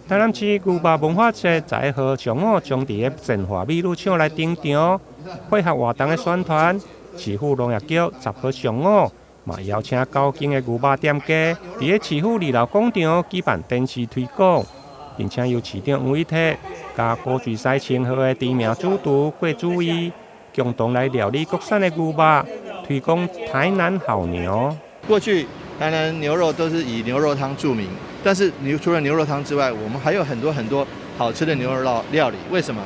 台南市牛肉文化節12號上午將佇咧善化美女廠來登場，配合活動的宣傳，市府農業局10號上午嘛邀請九間的牛肉店家，佇咧市府二樓廣場舉辦電視推廣，並且由市長黃偉哲佮古錐師稱號的知名主廚郭子儀共同來料理國產的牛肉，推廣台南好牛。過去台南牛肉都是以牛肉湯著名，但是牛除了牛肉湯之外，我們還有很多很多好吃的牛肉料理。為什麼？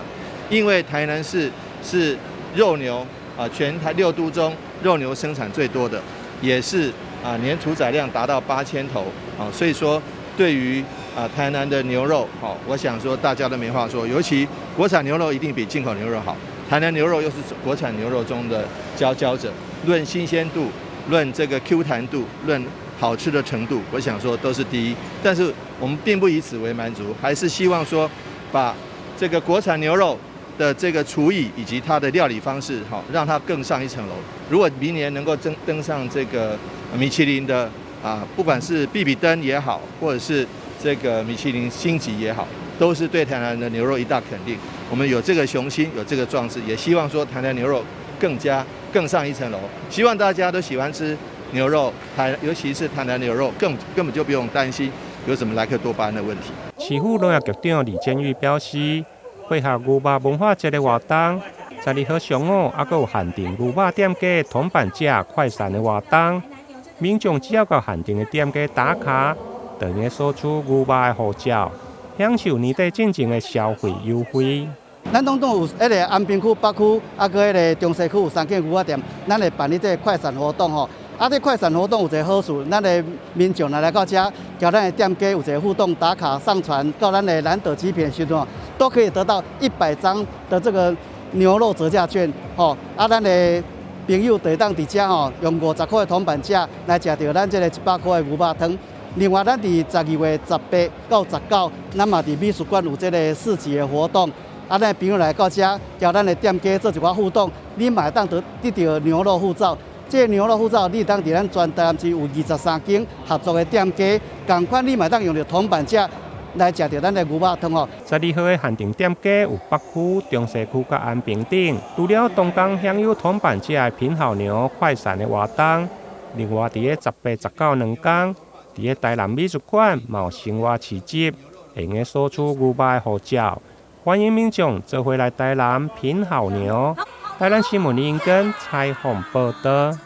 因為台南市是肉牛啊，全台六都中肉牛生產最多的，也是啊年屠宰量達到8000頭啊，所以說對於啊台南的牛肉，好，我想說大家都沒話說，尤其國產牛肉一定比進口牛肉好，台南牛肉又是國產牛肉中的佼佼者，論新鮮度，論這個 Q 彈度，論好吃的程度，我想說都是第一。但是我們並不以此為滿足，還是希望說把這個國產牛肉的這個廚藝以及它的料理方式，好，讓它更上一層樓。如果明年能夠登上這個米其林的啊，不管是必比登也好，或者是這個米其林星級也好，都是對台南的牛肉一大肯定。我們有這個雄心，有這個壯志，也希望說台南牛肉更加更上一層樓。希望大家都喜歡吃牛肉，尤其是台南牛肉，更根本就不用擔心有什麼萊克多巴胺的問題。市府農業局長李建玉表示，配合牛肉文化節的活動，12號上午猶閣有限定牛肉店家銅板價快閃的活動，民眾只要到限定的店家打卡，就會索取牛肉的護照，享受年底進前的消費優惠。咱總共有彼个安平區、北區，啊，閣彼个中西區有三間牛肉店，咱會辦理這个快閃活動吼。啊，這快閃活動有一个好處，咱的民眾若來到遮，佮咱的店家有一个互動打卡上傳到咱的難得極品的時陣，都可以得到100張的這個牛肉折價券，吼。啊，咱的朋友就會當佇遮吼，用50塊的銅板價來食著咱這个100塊的牛肉湯。另外，咱佇12月18到19，咱嘛佇美術館有這个市集的活動。啊，咱朋友來到遮，佮咱的店家做一寡互動，你嘛會當得著牛肉護照。這個牛肉護照，你會當佇咱全台南市有23間合作的店家，仝款你嘛會當用著銅板價來食著咱的牛肉湯吼。十二號的限定店家有北區、中西區佮安平等，除了當工享有銅板價的品好牛快閃的活動，另外佇咧18、19兩工，佇咧台南美術館嘛有生活市集，會用索取牛肉的護照。歡迎民眾做伙來台南品好牛。台南新聞林根採訪報導。